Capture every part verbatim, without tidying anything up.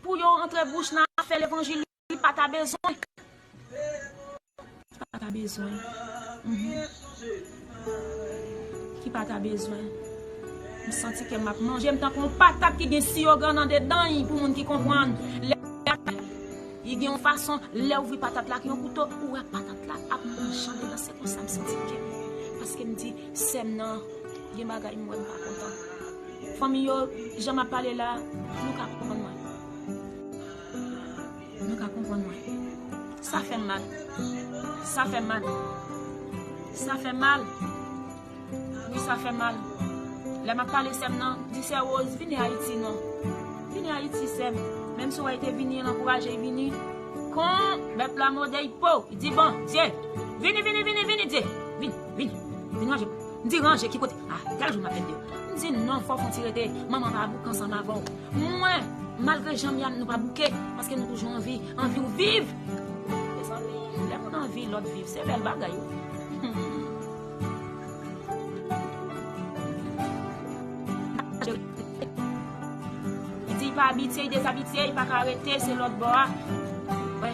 pou yo antre bouch nan afè levanjil, li pa ta bezwen. Ki pa ta bezwen. Mhm. Ki pa ta bezwen. M santi ke m ap manje m tankou yon patat ki gen siyo gran andedan l pou moun ki konprann. Lè li gen yon fason, lè w ouvri patat la ki yon kouto, ou wè patat la ap manje andedan. Se konsa m santi ke m. Paske m di, sè m nan, gen bagay m wè m pa kontan. Fanmi yo, jan m ap pale la, nou ka konprann mwen. Nou ka konprann mwen. Sa fè m mal. Sa fè m mal. Sa fè m mal. Wi, sa fè m mal. Lè m ap pale sè m nan, di sè Rose, vini Ayiti non. Vini Ayiti, sè m. Menm si w wè l te vini, l ankouraje l vini. Kon bèt la mòde l po, li di, Bondye, vini, vini, vini, vini, Dye. Vini, vini. Vini ranje. M di, ranje, ki kote? Ah, tèl jou m ap pèdi. M di, non, fò w fè yon ti rete. Manman pa bouke ansanm avè w. Mwen, malgre jan m ye a, nou pa bouke, paske nou toujou anvi, anvi w viv. Mezanmi, lè moun anvi lòt viv, se bèl bagay, wi. Hmm. Li di li pa abitye, li dezabitye, li pa ka rete, se lòt bò a. Wè.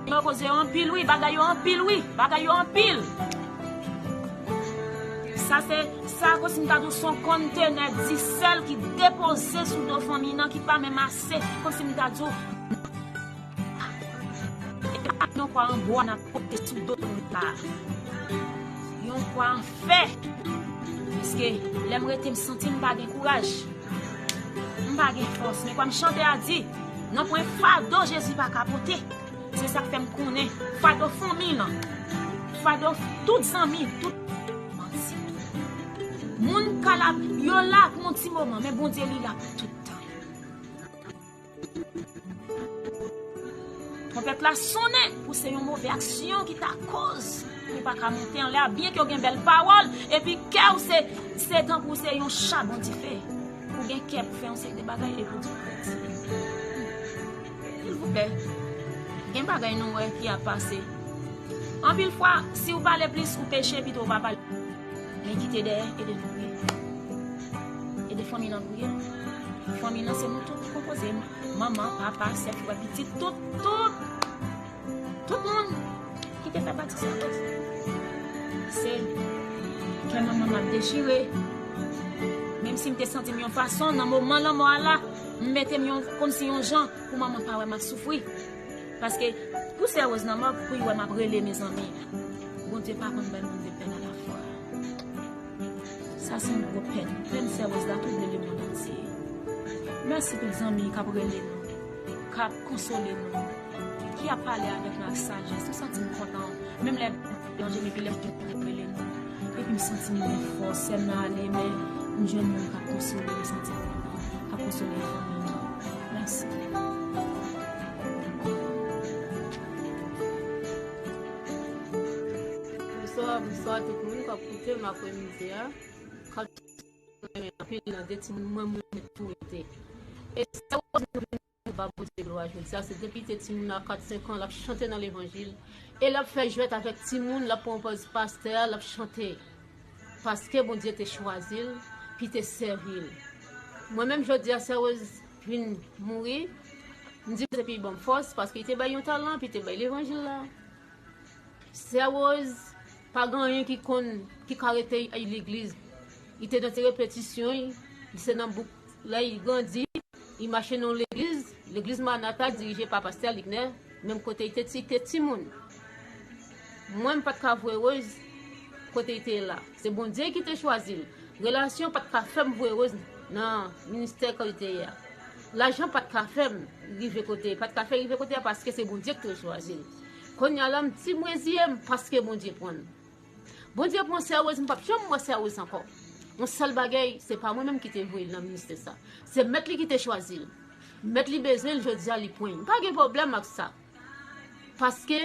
Yo koze yo anpil, wi, bagay yo anpil, wi, bagay yo anpil. Sa se, sa kòmsi m ta di w se yon kontenè disèl ki depoze sou do fanmi nan ki pa menm ase, kòmsi m ta di w, yon kwa an bwa n ap pote sou do fanmi la. Yon kwa an fè. Paske lè m rete, m santi m pa gen kouraj. M pa gen fòs, men kòm chante a di, nanpwen fado Jezi pa ka pote. Se sa k fè m konnen fado fanmi lan, fado tout zanmi, tout manti. Moun ka la, yo la pou yon ti moman, men Bondye li la pou tout tan. Twonpèt la sonnen pou se yon move aksyon ki ta koz pou pa ka monte anlè a, byen ke w gen bèl pawòl, epi kè w se, se tankou se yon chabon dife. Ou gen kè pou fè yon seri de bagay epi w di w rete. Silvouplè, gen bagay nou wè ki ap pase. Anpil fwa, si w pale plis, ou peche, pito w pa pale. Men kite dèyè, ede nou priye. Ede fanmi nan priye. Fanmi nan se nou tout ki konpoze. Manman, papa, sè, frè, pitit, tout, tout. Tout moun ki te fè pati sa. Se kè manman m ap dechire. Menm si m te santi m yon fason, nan moman lanmò a la, m mete m yon, kòmsi yon jan pou manman pa wè m ap soufri. Paske pou sè Rose nan mòg, pou y wè m ap rele, mezanmi. Bondye pa konn bay moun de pèn alafwa. Sa se yon gwo pèn. Pèn sè Rose la touble lemonn antye. Mèsi pou zanmi k ap rele nou, k ap konsole nou, ki ap pale avèk nou ak sajès. Nou santi m kontan. Menm lè yon jeni epi lè m rele nou. Epi m santi m gen fòs. Sè m nan ale, men m jwenn moun k ap konsole, m santi m kontan. K ap konsole fanmi nan. Mèsi. Bonswa, bonswa tout moun k ap koute m apremidi a. K ap anpil nan de timoun mwen, mwen tou rete. E sè Rose, nou ba Bondye glwa jodi a, se depi te timoun a kat, senk an, l ap chante nan levanjil. E l ap fè jwèt avèk timoun, l ap pran pòz pastè a, l ap chante. Paske Bondye te chwazi l, pi te sèvi l. Mwen menm jodi a, sè Rose vin mouri, m di Bondye pi ban m fòs, paske li te bay yon talan, pi te bay levanjil la. Sè Rose pa gen anyen ki konn, ki ka rete legliz. Li te nan ti repetisyon, li se nan bouk la li grandi, li mache nan legliz, legliz Maranata dirije pa pastè Ligner, menm kote li te ti, te timoun. Mwen, m pa t ka voye Rose kote li te ye la. Se Bondye ki te chwazi l. Relasyon pa t ka fè m voye Rose nan ministè ke li te ye a. Lajan pa t ka fè m rive kote, pa t ka fè rive kote a paske se Bondye ki te chwazi l. Kounye a la, m di m reziye m paske Bondye pran l. Bondye pran sè Rose, m p ap janm wè sè Rose ankò. Yon sèl bagay, se pa mwen menm ki te voye l nan ministè sa. Se mèt li ki te chwazi l. Mèt li bezwen l, jodi a li pran l. M pa gen pwoblèm ak sa. Paske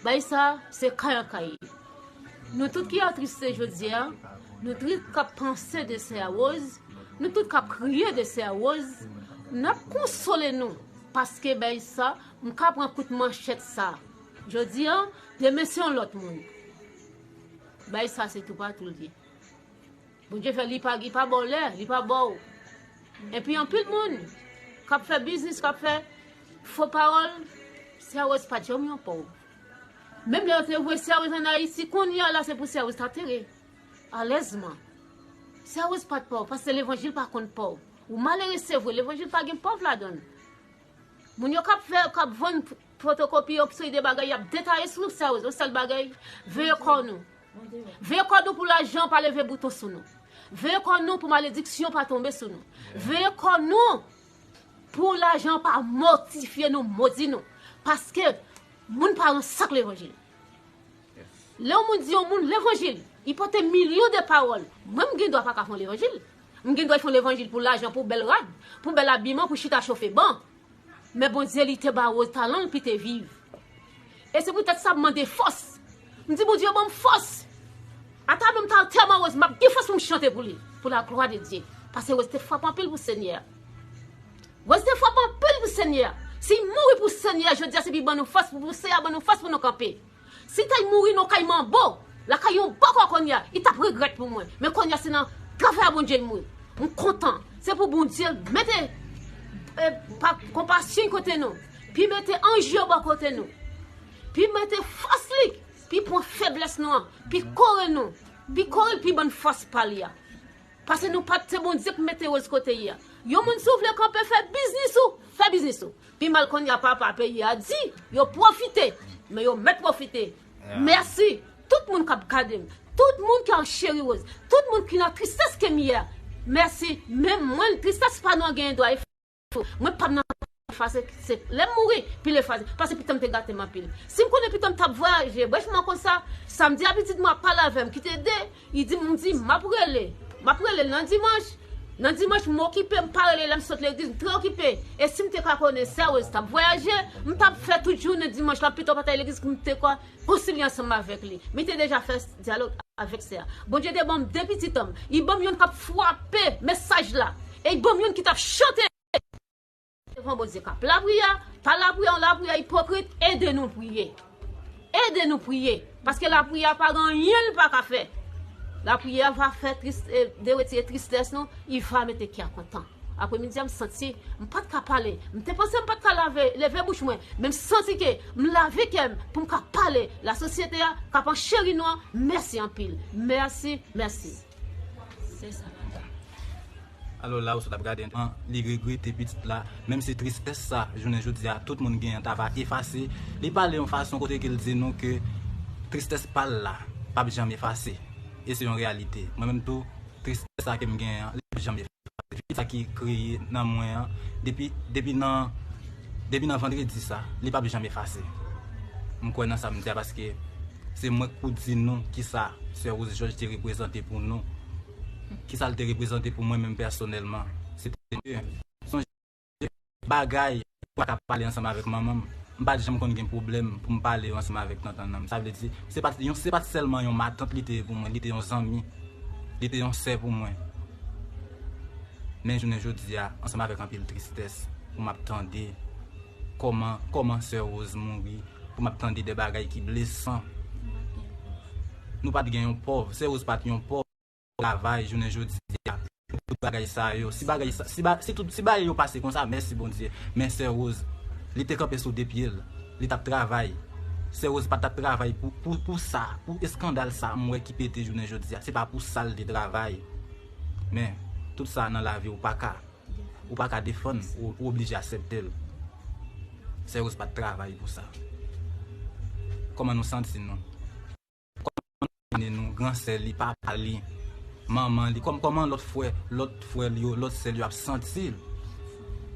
bay sa, se kay an kay. Nou tout ki atriste jodi a, nou tout k ap panse de sè Rose, nou tout k ap kriye de sè Rose, n ap konsole nou. Paske bay sa, m ka pran kout manchèt sa. Jodi a, demen se yon lòt moun. Bay sa, se toupatou l ye. Bondye fè li pa, li pa ba w lè, li pa ba w Epi anpil moun k ap fè biznis, k ap fè fo pawòl, Sè Rose pa t janm yon pòv. Menm lè yo te voye Sè Rose ann Ayiti, kounye a la se pou Sè Rose ta antere alèzman. Sè Rose pa t pòv, paske levanjil pa konn pòv. Ou malere, se vre, levanjil pa gen pòv ladan l. Moun yo k ap fè, k ap vann fotokopi, yon seri de bagay, y ap detaye sou Sè Rose. Yon sèl bagay, veye kò nou. Veye kò nou pou lajan pa leve bouton sou nou. Veye kò nou pou malediksyon pa tonbe sou nou. Veye kò nou pou lajan pa mòtifye nou, modi nou. Paske moun pa ransak levanjil. Lè yon moun di yon moun levanjil, li pote milyon de pawòl. Mwen, m gen dwa pa ka fè yon levanjil. M gen dwa fè yon levanjil pou lajan, pou bèl rad, pou bèl abiman, pou chita chofe ban. Men Bondye, li te ba Rose talan l pou te viv. E se poutèt sa m mande fòs. M di, Bondye, ban m fòs. Ata menm ta antèman Rose, m ap gen fòs pou m chante pou li, pou la glwa de Dye. Paske Rose te frape anpil pou Senyè a. Rose te frape anpil pou Senyè a. Si l mouri pou Senyè a, jodi a, se pou l ban nou fòs, pou Senyè a ban nou fòs pou nou kanpe. Si l t al mouri nan kay manbo, lakay yon bòkò kounye a, li t ap regrèt pou mwen. Men kounye a, se nan travay a Bondye l mouri. M kontan. Se pou Bondye mete, e, pa, konpasyon kote nou. Pi mete anj yo bò kote nou. Pi mete fòs li. Pi pran feblès nou an. Pi kore nou. Pi kore l, pi ban n fòs pa li a. Paske nou pa t, se Bondye k mete Rose kote l ye a. Yon moun, si w vle kanpe, fè biznis ou, fè biznis ou. Pi mal kounye a, papa, peyi a di, yo pwofite. Men yo mèt pwofite. Mèsi. Tout moun k ap gade m. Tout moun ki ap cheri Rose. Tout moun ki nan tristès ke m ye a. Mèsi. Men mwen, tristès pa nou an gen dwa efase. Mwen p ap nan efase. Se lè m mouri, pi l efase. Paske pitit mwen te gate m anpil. Si m konnen pitit mwen t ap vwayaje, brèf mwen konsa, samdi a pitit mwen ap pale avè m, ki te de, li di m, m di, m ap rele. M ap rele l nan dimanch. Nan dimanch, m okipe, m pa rele, lè m sot legliz, m trè okipe. E si m te ka konnen Sè Rose t ap vwayaje, m t ap fè tout jounen dimanch la, pito pa t al legliz, m te ka konsilye ansanm avèk li. Men li te deja fè dyalòg avèk sè a. Bondye te ban m de pitit an m. Li ban m youn k ap frape mesaj la. E li ban m youn ki t ap chante devan Bondye k ap lapriyè, pa lapriyè, yon lapriyè ipokrit, ede nou priye. Ede nou priye. Paske lapriyè pa gen anyen l pa ka fè. Lapriyè va fè tris, e, de retire tristès nou, li va mete kè a kontan. Apremidi a, m santi m pa t ka pale. M te panse m pa t ka lave, leve bouch mwen, men m santi ke m lave kè m pou m ka pale. Lasosyete a k ap ancheri nou an, mèsi anpil. Mèsi, mèsi. Se sa. Alò, la ou sot ap gade an, li regrete pitit la, menm si tristès sa, jounen jodi a, tout moun genyen ta va efase. Li pale yon fason kote ke l di nou ke tristès pa l la p ap janm efase. E se yon reyalite. Mwen menm tou, tristès sa ke m genyen an, li p ap janm efase. Pitit sa ki kreye nan mwen an, depi, depi nan, depi nan vandredi sa, li p ap janm efase. M kwè nan sa m di a paske se mwen k pou di nou kisa Sè Rose Georges te reprezante pou nou. Kisa l te reprezante pou mwen menm pèsonèlman. Se te sonje bagay pou m pa ka pale ansanm avèk manman m. M pa t janm konn gen pwoblèm pou m pale yo ansanm avèk tantannan m. Sa vle di, se pa t yon, se pa t sèlman yon matant li te ye pou mwen, li te yon zanmi, li te yon sè pou mwen. Men jounen jodi a, ansanm avèk anpil tristès, pou m ap tande kòman, kòman Sè Rose mouri, pou m ap tande de bagay ki blesan. Nou pa t gen yon pòv, Sè Rose pa t yon pòv. Travay jounen jodi a pou tout bagay sa yo. Si bagay sa, si ba, si tout, si bagay yo pase konsa, mèsi Bondye. Men Sè Rose, li te kanpe sou de pye l. Li t ap travay. Sè Rose pa t ap travay pou, pou, pou sa, pou eskandal sa m wè ki pete jounen jodi a. Se pa pou sa l te travay. Men, tout sa nan lavi ou pa ka, ou pa ka defann, ou, ou oblije aksepte l. Sè Rose pa t travay pou sa. Kòman nou santi nou? Kòman nou, nou, gran sè li, papa li, manman li, kòm, kòman lòt frè, lòt frè li yo, lòt sè li yo ap santi l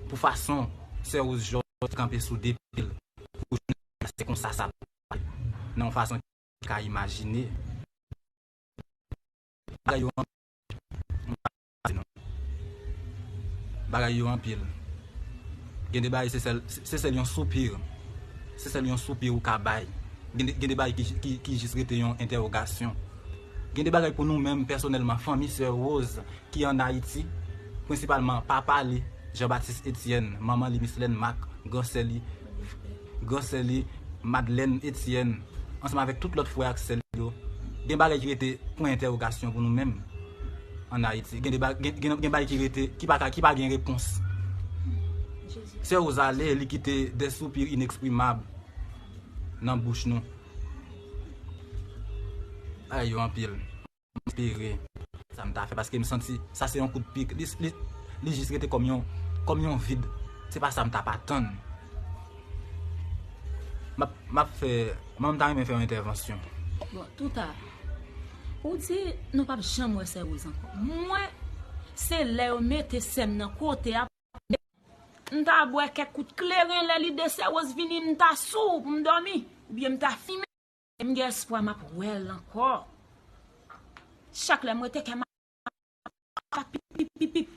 pou fason Sè Rose Georges kanpe sou de pye l pou jounen jodi a, se konsa sa pase nan yon fason ki ka imajine. Bagay yo anpil. Bagay yo anpil. Gen de bagay se sèl, se sèl yon soupi. Se sèl yon soupi ou ka bay. Gen de, gen de bagay ki, ki, ki jis rete yon entèwogasyon. Gen de bagay pou nou menm pèsonèlman, fanmi Sè Rose ki ann Ayiti, prensipalman papa li, Jean Baptiste Etienne, manman li, Mislène Marc, gran sè li, gran sè li, Madeleine Etienne, ansanm avèk tout lòt frè ak sè li yo. Gen bagay ki rete pwen entèwogasyon pou nou menm. ann Ayiti. Gen de ba- gen, gen, gen bagay ki rete, ki pa ka, ki pa gen repons. Sè Rose ale, li kite des soupirs inexprimables nan bouch nou. Ay yo anpil. M espere sa m ta fè, paske m santi sa se yon kout pik. Li, li, li jis rete kòm yon, kòm yon vid. Se pa sa m t ap atann. M ap, m ap fè, mwen, m ta renmen fè yon entèvansyon. Bon, touta, ou di nou p ap janm wè Sè Rose ankò. Mwen, se lè yo mete sè m nan kote a, m ta bwè kèk kout kleren, lè lide Sè Rose vini, m ta sou pou m dòmi, oubyen m ta fimen. M gen espwa m ap wè l ankò. Chak lè m rete, kè m ap pip, pip, pip, pip.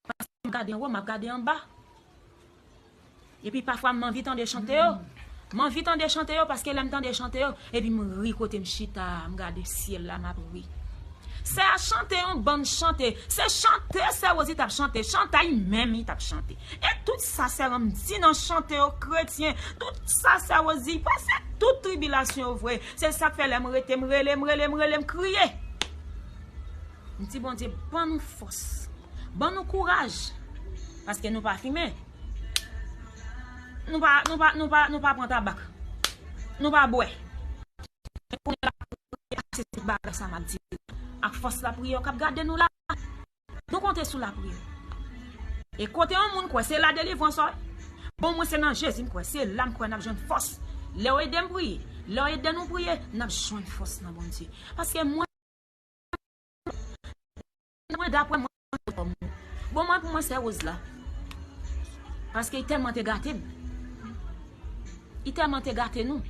Paske m gade anwo, m ap gade anba. Epi pafwa m anvi tande chante yo. M anvi tande chante yo paske lè m tande chante yo, epi m ri kote m chita, m gade syèl la, m ap ri. Sè a chante yon bann chante. Se chante Sè Rose t ap chante. Chante a li menm li t ap chante. E tout sa sè an m di nan chante yo kretyen. Tout sa sè Rose di, prèske tout tribilasyon yo vre. Se sa k fè lè m rete, m rele, m rele, m rele, m kriye. M di Bondye, ban nou fòs. Ban nou kouraj. Paske nou pa fimen. Nou pa, nou pa, nou pa, nou pa pran tabak. Nou pa bwè. Kounye a, se tout bagay sa m ap di. Ak fòs lapriyè k ap gade nou la. Nou konte sou lapriyè. E kote yon moun kwè, se la delivrans ò. Bon, mwen se nan Jezi m kwè. Se la m kwè n ap jwenn fòs. Lè w ede m priye, lè w ede nou priye, n ap jwenn fòs nan Bondye. Paske mwen, mwen daprè mwen, bon, mwen pou mwen Sè Rose la. Paske li tèlman te gate m. Li tèlman te gate nou.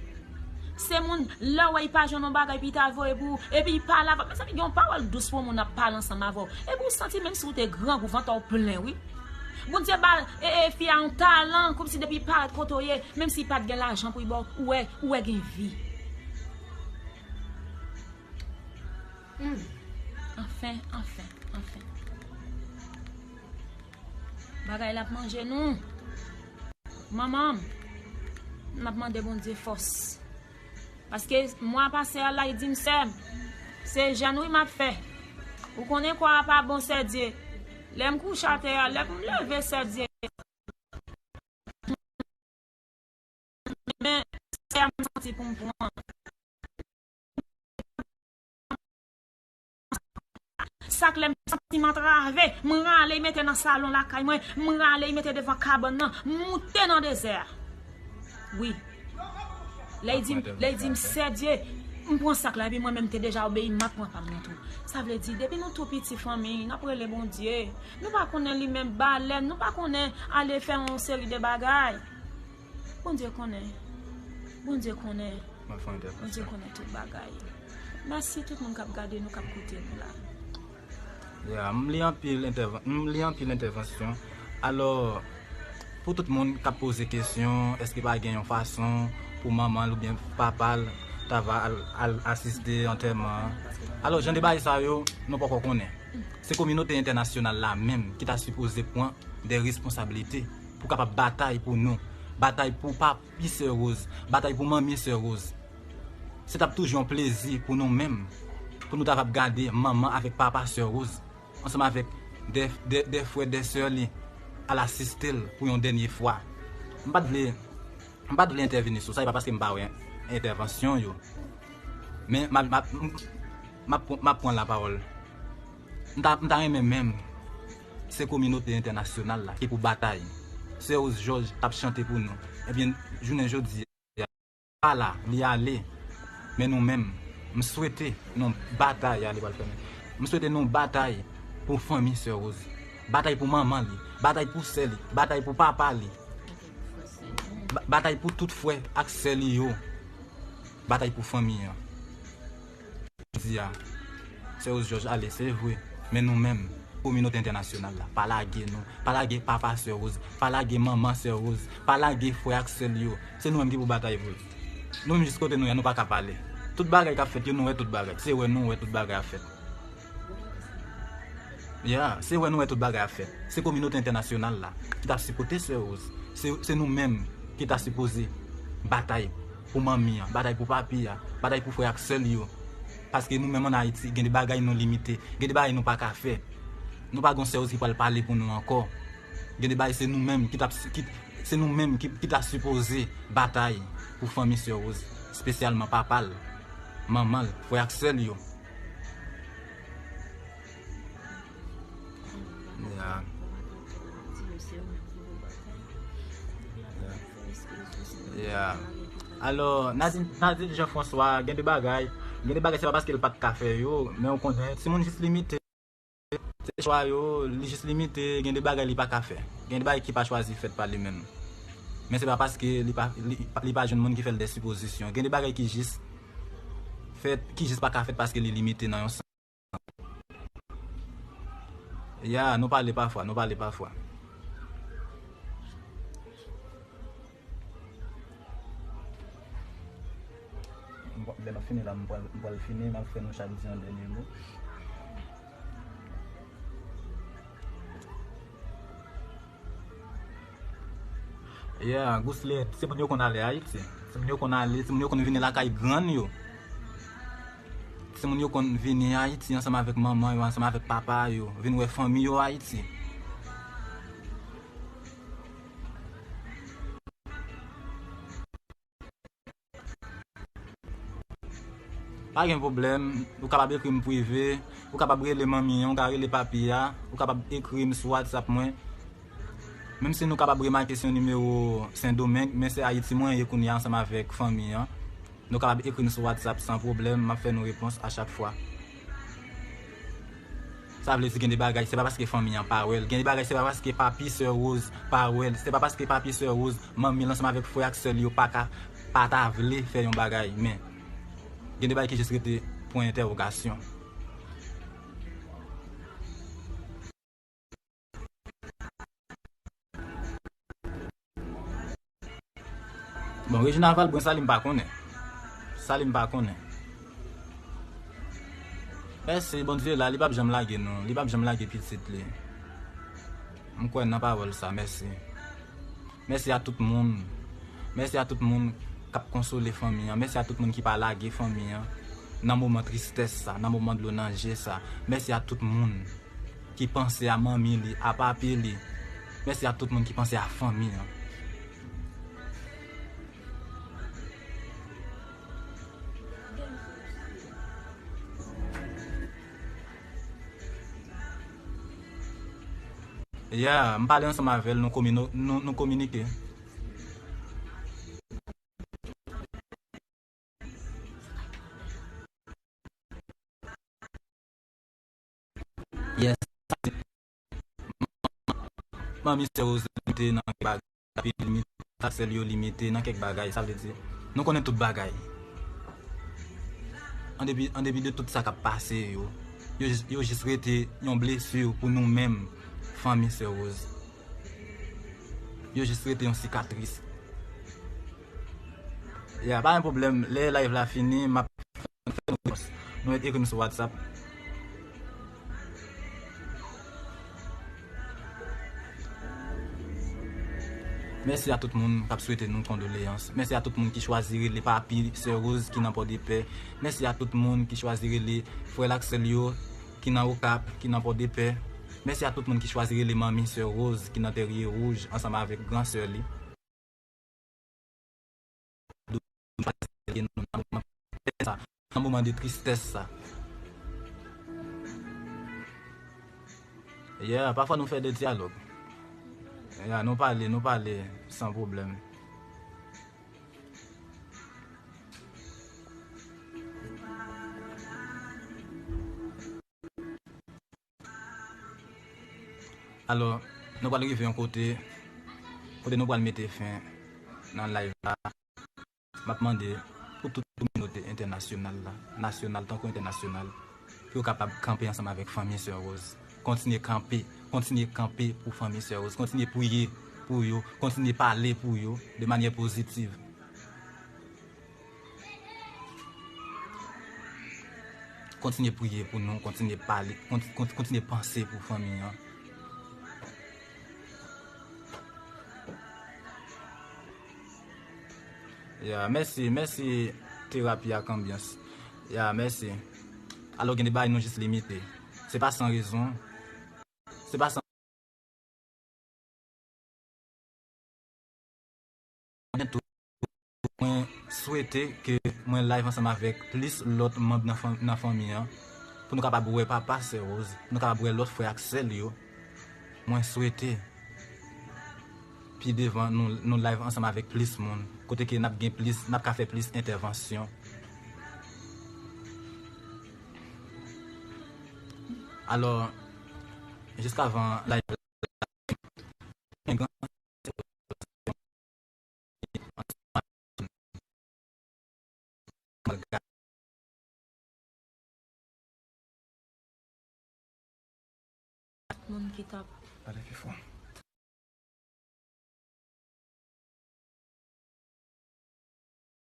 Se moun, lè w wè li pa jwenn yon bagay, epi li ta voye pou ou, epi li pale avè w. Mezanmi, gen yon pawòl dous pou yon moun ap pale ansanm avè w. Epi w santi menm si w te grangou, vant w plen, wi. Bondye ba e, e, fi a yon talan, kòmsi depi li parèt kote w ye, menm si li pa t gen lajan pou li ba w, ou wè, ou wè gen vi. Hmm. Anfen, anfen, anfen. Bagay la ap manje nou. Manman m, n ap mande Bondye fòs. Paske mwa pase a la, li di m, sè m, se jèn wi m ap fè. Ou konnen kò a pa bon, sè Dye. Lè m kouche atè a, lè m leve, sè Dye. Men, sè a m santi pou m pran. Sa k lè m santi m antrave, m rale, mete nan salon lakay mwen, m rale, mete devan kabann nan, m moute nan dezè a. Wi. Lè l di m, lè l di m, sè Dye, m pran sak la, epi mwen menm te deja obeyi, m ap pran pa m nan tou. Sa vle di, depi nou tou piti fanmi, n ap rele Bondye. Nou pa konnen li menm balèn, nou pa konnen ale fè yon seri de bagay. Bondye konnen. Bondye konnen. Mwen fè yon entèvansyon. Bondye konnen tout bagay. Mèsi tout moun k ap gade nou, k ap koute nou la. Ya, m li anpil entèvan-, m li anpil entèvansyon. Alò, pou tout moun k ap poze kesyon, èske pa gen yon fason pou manman l oubyen papa l ta va al, al asiste antèman an? Alò, jan de bagay sa yo, nou poko konnen. Se kominote entènasyonal la menm ki ta sipoze pran de responsablite pou kapab batay pou nou, batay pou papi Sè Rose, batay pou manmi Sè Rose. Se t ap toujou yon plezi pou nou menm, pou nou ta kapab gade manman avèk papa Sè Rose, ansanm avèk de, de, de frè, de sè li, al asiste l pou yon dènye fwa. M pa t vle, m pa t vle entèvini sou sa, e pa paske m pa wè entèvansyon yo. Men, m ap, m ap, m ap, m ap pran lapawòl. M ta, m ta renmen menm se kominote entènasyonal la ki pou batay. Sè Rose Georges t ap chante pou nou. Ebyen, jounen jodi a, pa la, li ale. Men nou menm, m swete nou batay, ale pral fèmen. M swete nou batay pou fanmi Sè Rose. Batay pou manman li, batay pou sè li, batay pou papa li. Ba-, batay pou tout frè ak sè li yo. Batay pou fanmi an. Jodi a, Sè Rose Georges ale, se vre, men nou menm, kominote entènasyonal la, pa lage nou, pa lage papa Sè Rose, pa lage manman Sè Rose, pa lage frè ak sè l yo. Se nou menm ki pou batay vre. Nou menm jis kote nou ye, nou pa ka pale. Tout bagay k ap fèt yo, nou wè tout bagay. Se wè nou wè tout bagay ap fèt. Ya, se wè nou wè tout bagay ap fèt. Se kominote entènasyonal la ki t ap sipòte Sè Rose. Se, se nou menm ki ta sipoze batay pou manmi an, batay pou papi a, batay pou frè ak sè l yo. Paske nou menm ann Ayiti, gen de bagay nou limite, gen de bagay nou pa ka fè. Nou pa gen yon Sè Woz ki pral pale pou nou ankò. Gen de bagay se nou menm ki t ap, ki, se nou menm ki, ki ta sipoze batay pou fanmi Sè Woz, espesyalman papa l, manman l, frè ak sè l yo. Yeah. Yeah. Yeah. Alò, Nadine, Nadine Jean François, gen de bagay, gen de bagay se pa paske l pa t ka fè yo, men ou konnen, timoun jis limite. Se chwa yo, li jis limite, gen de bagay li pa ka fè. Gen de bagay ki pa chwazi fèt pa li menm. Men se pa paske li pa, li, li pa jwenn moun ki fè l de sipozisyon. Gen de bagay ki jis fèt, ki jis pa ka fèt paske li limite nan yon sans. Ya, nou pale pafwa, nou pale pafwa. M pral, lè m ap fini la, m pral, m pral fini, m ap fè nou chak di yon dènye mo. Yeah, Gouslet, timoun yo konn ale Ayiti. Timoun yo konn ale, timoun yo konn vini lakay grann yo. Timoun yo konn vini Ayiti ansanm avèk manman yo, ansanm avèk papa yo, vin wè fanmi yo Ayiti. Pa gen pwoblèm, ou kapab ekri m prive, ou kapab rele manmi an, ou ka rele papi a, ou kapab ekri m sou WhatsApp mwen. Menm si nou kapab remake se yon nimewo Sendomeng, men se Ayiti mwen ye kounye a ansanm avèk fanmi an. Nou kapab ekri m sou WhatsApp san pwoblèm, m ap fè nou repons a chak fwa. Sa vle di gen de bagay, se pa paske fanmi an pa wè l. Gen de bagay, se pa paske papi sè Rose pa wè l. Se pa paske papi sè Rose, manmi l ansanm avèk frè ak sè l yo pa ka, pa ta vle fè yon bagay. Men, gen de bagay ki jis rete pwen entèwogasyon. Bon, Regina Valbrun, sa li m pa konnen. Sa li m pa konnen. Mèsi, Bondye la, li p ap janm lage nou. Li p ap janm lage pitit li. M kwè nan pawòl sa, mèsi. Mèsi a tout moun. Mèsi a tout moun k ap konsole fanmi an. Mèsi a tout moun ki pa lage fanmi an nan moman tristès sa, nan moman dlo nan je sa. Mèsi a tout moun ki panse a manmi li, a papi li. Mèsi a tout moun ki panse a fanmi an. Yeah, m pale ansanm avè l, nou komino-, nou, nou kominike. Yes. Manmi sè Rose limite nan kèk bagay, papi limite, frè sè l yo limite nan kèk bagay, sa vle di, nou konnen tout bagay. An depi, an depi de tout sa k ap pase yo, yo jis, yo jis rete yon blesi pou nou menm, fanmi sè Rose. Yo jis rete yon sikatris. Ya, pa gen pwoblèm. Lè live la fini, m ap fè nou repons. Nou mèt ekri m sou WhatsApp. Mèsi a tout moun k ap swete nou kondoleyans. Mèsi a tout moun ki chwazi rele papi sè Rose ki nan Pòdepè. Mèsi a tout moun ki chwazi rele frè l ak sè l yo ki nan Okap, ki nan Pòdepè. Mèsi a tout moun ki chwazi rele manmi sè Rose ki nan Tèrye Wouj ansanm avèk gran sè li. Nan moman de tristès sa. Yeah, pafwa nou fè de dyalòg. Yeah, nou pale, nou pale san pwoblèm. Alò, nou pral rive yon kote, kote nou pral mete fen nan live la. M ap mande pou tout kominote entènasyonal la, nasyonal tankou entènasyonal, pou yo kapab kanpe ansanm avèk fanmi sè Rose. Kontinye kanpe, kontinye kanpe pou fanmi sè Rose, kontinye priye pou yo, kontinye pale pou yo de manyè pozitiv. Kontinye priye pou nou, kontinye pale, konti-, konti-, kontinye panse pou fanmi an. Ya, mèsi, mèsi terapi ak anbyans. Ya, mèsi. Alò, gen de bagay nou jis limite. Se pa san rezon. Se pa san Mwen swete ke mwen live ansanm avèk plis lòt manm nan fan-, nan fanmi an, pou nou kapab wè papa Sè Rose, pou nou kapab wè lòt frè ak sè l yo. Mwen swete pi devan nou, nou live ansanm avèk plis moun, kote ke n ap gen plis, n ap ka fè plis entèvansyon. Alò, jiskavan live la, Moun ki t ap Pale pi fò.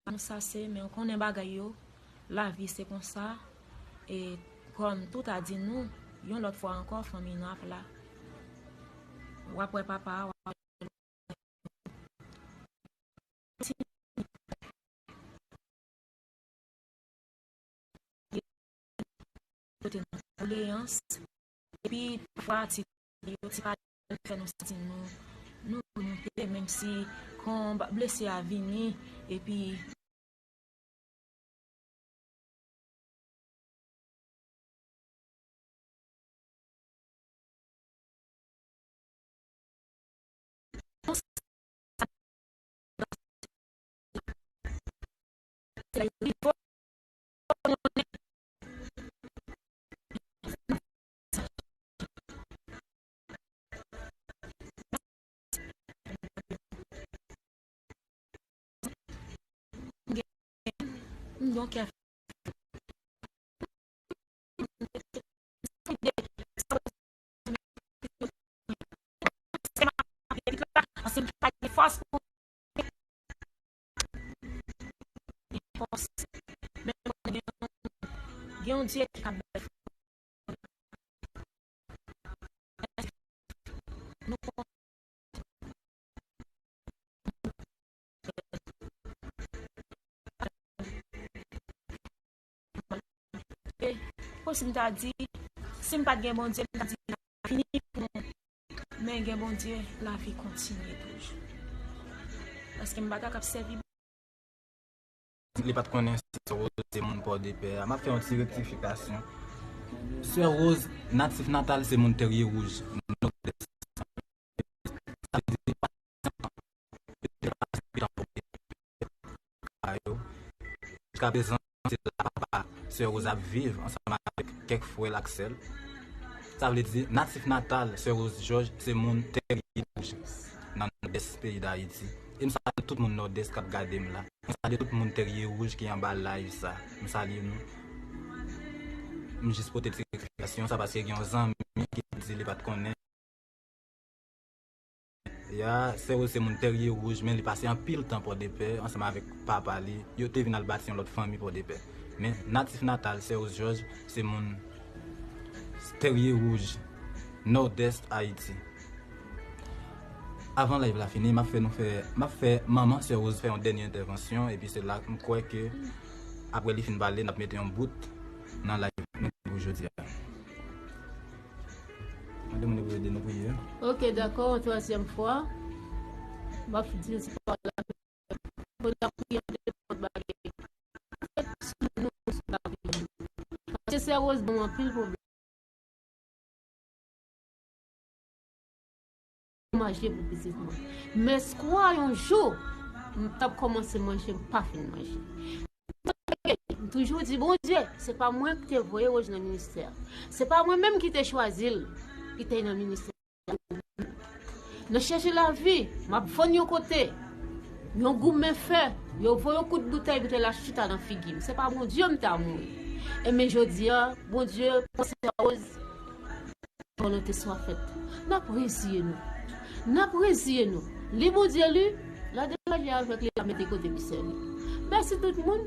Konsa se, men w konnen bagay yo, lavi se konsa, e kòm tout a di nou, yon lòt fwa ankò, fanmi nou ap la. W ap wè papa a, w ap Yo te nan kondoleyans, epi pafwa ti yo ti pale fè nou santi nou nou remonte, menm si kon blese a vini, epi M gen kè paske m pa gen fòs pou gen fòs. Men gen yon Dye ki ka bay Posib m ta di, si m pa t gen Bondye, m ta di lavi fini pou mwen. Men gen Bondye, lavi kontinye toujou. Paske m pa ta kab sèvi Li pa t konnen Sè Rose se moun Pòdepè a. M ap fè yon ti rektifikasyon. Sè Rose, natif natal se moun Tèrye Wouj, Nòdès. Sa vle di, li pa t deplase anpil nan Pòdepè. Jiska prezan, se la papa Sè Rose ap viv ansanm avèk kèk frè l ak sè l. Sa vle di, natif natal Sè Rose Georges se moun Tèrye Wouj, nan Nòdès peyi Dayiti. E m salye tout moun Nòdès k ap gade m la. M salye tout moun Tèrye Wouj ki anba live sa. M salye nou. M jis pote ti rektifikasyon sa paske gen yon zanmi ki di li pa t konnen. Ya, Sè Rose se moun Tèrye Wouj, men li pase anpil tan Pòdepè ansanm avèk papa li. Yo te vin al bati yon lòt fanmi Pòdepè. Men natif natal Sè Rose Georges se moun Tèrye Wouj, Nòdès Ayiti. Avan live la fini, m ap fè nou fè, m ap fè manman Sè Rose fè yon dènye entèvansyon, epi se la m kwè ke apre li fin pale, n ap mete yon bout nan live nou pou jodi a. Mande moun yo pou ede nou priye. Ok, dakò, yon twazyèm fwa. M ap di ti pawòl la. Fò n ap priye de lòt bagay. Sou nou, sou lavi nou. Paske Sè Rose ban m anpil pwoblèm. Manje pou pitit mwen. Men kwè yon jou, m t ap kòmanse manje, m pa fin manje. M toujou di, Bondye, se pa mwen ki te voye Rose nan ministè a. Se pa mwen menm ki te chwazi l, ki te nan ministè a. Nan chèche lavi, m ap vann yon kote. Yon goumen fè, yo voye yon kout boutèy, boutèy la chita nan figi m. Se pa Bondye m ta mouri. Enben jodi a, Bondye, pran Sè Rose, volonte swa fèt. N ap reziye nou. N ap reziye nou. Li Bondye li, la degaje avèk li, la mete kote misye li. Mèsi tout moun.